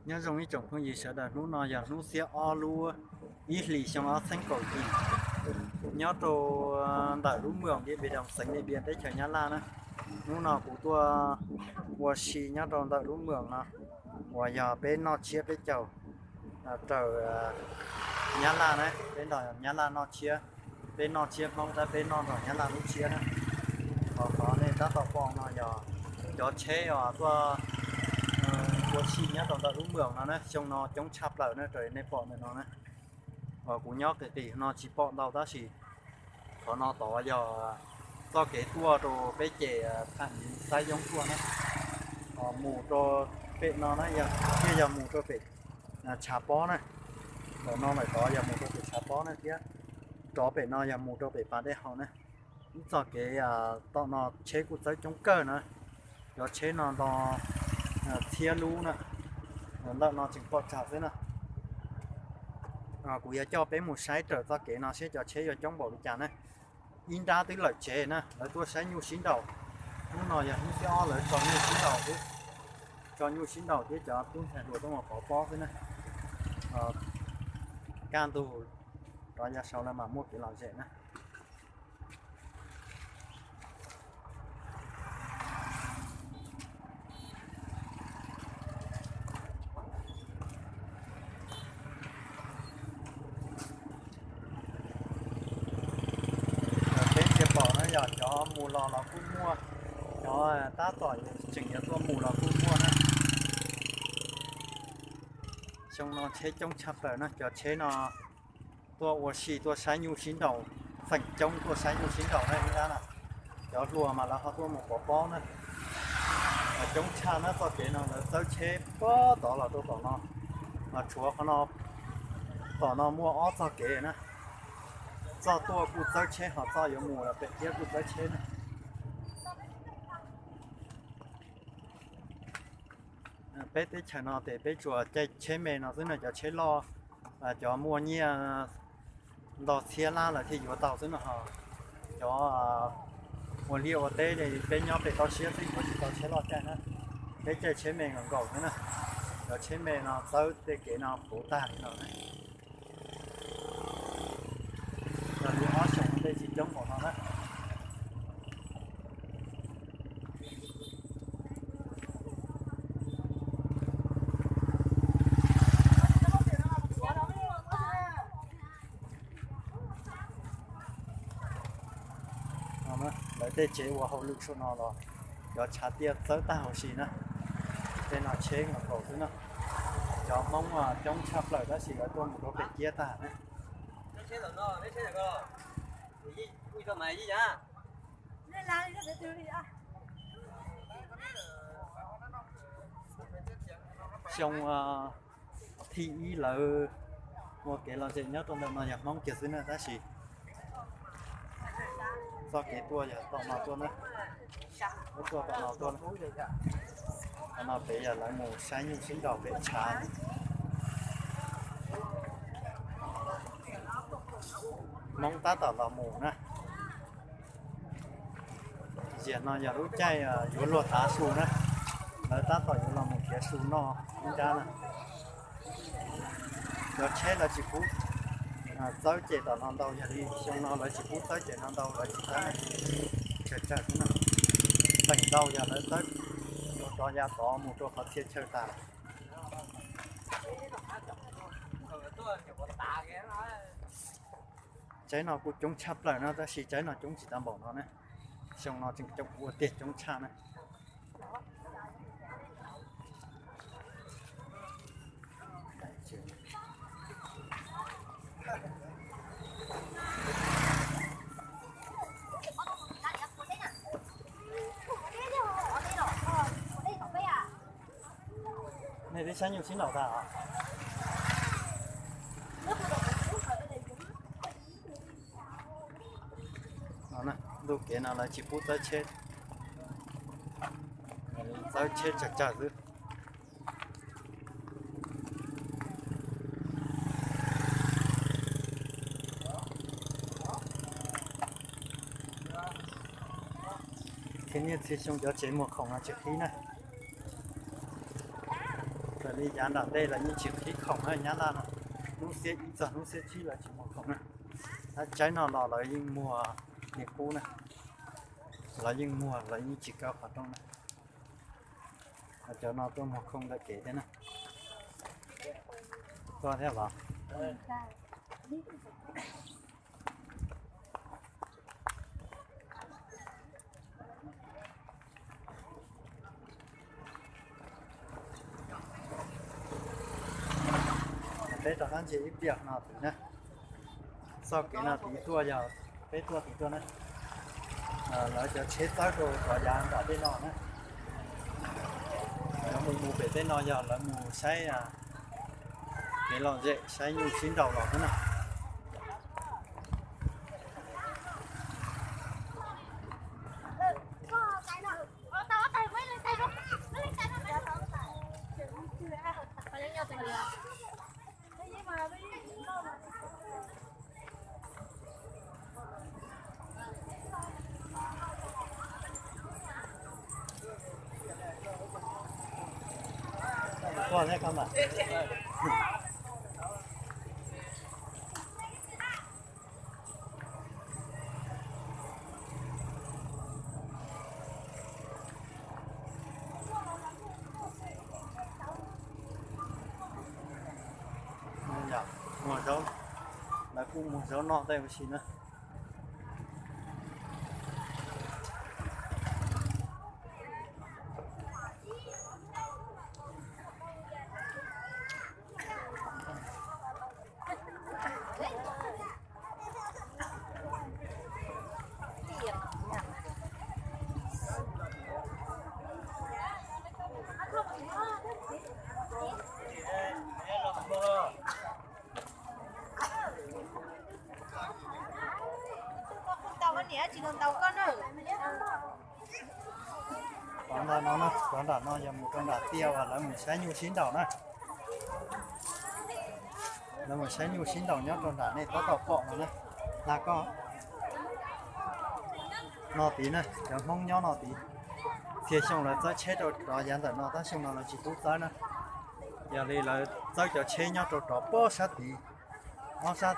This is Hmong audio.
Nyob zoo ib tsoom phooj ywg sawv daws, hnub no yog hnub xiab ob lub ib hlis xyoo ob txhiab kaum yim, nyob rau ntawm lub moos Diaj Npis Doos, xeev Diaj Npia, teb chaws Nyab Laj na. Hnub no kuv tuaj ua si nyob rau ntawm lub moos no uas yog peb noj tshiab peb caug raws Nyab Laj na, peb nrog Nyab Laj noj tshiab, peb noj tshiab Hmoob tab peb noj nrog Nyab Laj lub tshiab na. Qhov nej tab tom pom no yog cov tsheb uas tuaj ua si nyob rau ntawm lub moos no na, xyoo no coob tshaj plaws na, raws nej pom ntawm no na. Uas kuv nyob qis qis no tsis pom ntau tab sis qhov no tod yog txoj kev tuaj rau peb ces Tham Xab Yoob tuaj na, mus rau pem no na, thiaj yog mus rau pem Tshav Pob na. Ntawm no lawm tod yog mus rau pem Tshav Pob na thiab, rov pem no yog mus rau pem Pas Dej Haus na. Ib txoj kev tom no tsheb kuj txawb coob kawg na, cov tsheb no nto txhiab lub na, ntawm no tseem pom tsawg xwb na. Kuv yuav coj peb mus saib raws txoj kev no seb cov tsheb yuav coob npaum li cas na. Ib nrab twb lawm tsev na, lawv tuaj saib nyuj sib nraus. Hnub no yog hnub thib ob lawv tso nyuj sib nraus xwb, tso nyuj sib nraus thiab cov tub ntxhais hluas tuaj mus pov pob xwb na. Kaj ntug rov yav saud lawv mam muaj kev lom zem na. Peb tsis pom na, yog cov mus los los kuj muaj, cov tab tom tseem yuav tuaj mus los kuj muaj na. Xyoo no tsheb coob tshaj plaws na, cov tsheb no tuaj ua si tuaj saib nyuj sib nraus, feem coob tuaj saib nyuj sib nraus na ib nrab na. Cov hluas mas lawv ho tuaj mus pov pob na. Coob tshaj na, txoj kev no lawv txawb tsheb pob tod los rau tom no, mas tshuav qhov no, tom no muaj ob txoj kev na. Txoj tuaj kuj txawb tsheb, ho txoj yuav mus los pem thiab kuj txawb tsheb na. Peb teb chaws no ces peb tsuas caij tsheb me no xwb na, cov tsheb loj, cov muaj nyiaj ntau txhiab lab lawv thiaj yuav tau xwb no ho. Cov ua liaj ua teb li peb nyob pem toj siab xwb yuav tsis tau tsheb loj caij na, peb caij tsheb me nkaus nkaus xwb na. Cov tsheb me no txawb tej kev no puv tag li no na. Yog li ob xyoos ntej tsis coob npaum no na. Lawv tej tsev ua hauj lwm saum no los cov tshav tiaj txawb tag huv si na. Tej no tsheb nkaus nkaus xwb na. Cov Hmoob coob tshaj plaws tab sis lawv tuaj mus rau pem ciab tag na. Xyoo thib ib lawv ua kev lom zem nyob rau ntawm no yog Hmoob kiag xwb na, tab sis txoj kev tuaj yog tom no tuaj na, tuaj tom no tuaj. Tom no pem yog lawv mus saib nyuj sib nraus pem tshav. Hmoob tab tom los mus na. Ziag no yog lub caij yuav luag tav su na, lawv tab tom yuav los mus nrhiav su noj ib nrab na. Cov tsheb lawv tsis pub txawb ceg tom no ntau, yog li xyoo no lawv tsis pub txawb ceg no ntau, lawv tsis txawb na, tsawg tsawg xwb na. Feem ntau yog lawv txawb rov yav tod mus rau qhov txhia chaw tas lawm. Tsaib no kuj coob tshaj plaws no tab sis tsaib no coob tsis tau npaum no na. Xyoo no tseem coob ua tiag coob tshaj na. Nej twb saib nyuj sib nraus tag os. Ntuj kev no lawv tsis pub txawb tsheb, txawb tsheb tsawg tsawg xwb. Txhia niaj txhia xyoo cov tsev muag khoom no tsis qhib na. Li yav nram ntej lawv yeej tsis qhib khoom na, nyab laj no, hnub xiab ib txog hnub xiab tsib lawv tsis muag khoom na. Dab tsaib no los lawv yeej muag li qub na, lawv yeej muag, lawv yeej tsis kaw qhov rooj na. Cov no tuaj muag khoom ntawm kev thiab na. Tuaj thiab los. Peb rov qab ntsia ib pliag no tid na. Txoj kev no tid tuaj yog peb tuaj tid tuaj na. Lawv cov tsheb txawb rau cov yav nram tej no na. Lawv mus mus pem tej no yog lawv mus saib kev lom zem, saib nyuj sib nraus los xwb na. Muag zaub, lawv kuj muag zaub noj tej ua si na. Cov nram no, cov nram no yog mus rau nram tiaj uas lawv mus saib nyuj sib nraus na. Lawv mus saib nyuj sib nraus nyob rau nram, nej tab tom pom no na. Hla koj no tid na, cov Hmoob nyob no tid. Txhia xyoo lawv txawb tsheb rau rov yav ntawm no, tab xyoo no lawv tsis pub txawb na. Yog li lawv txawb cov tsheb nyob rau rov pob sab tid, ob sab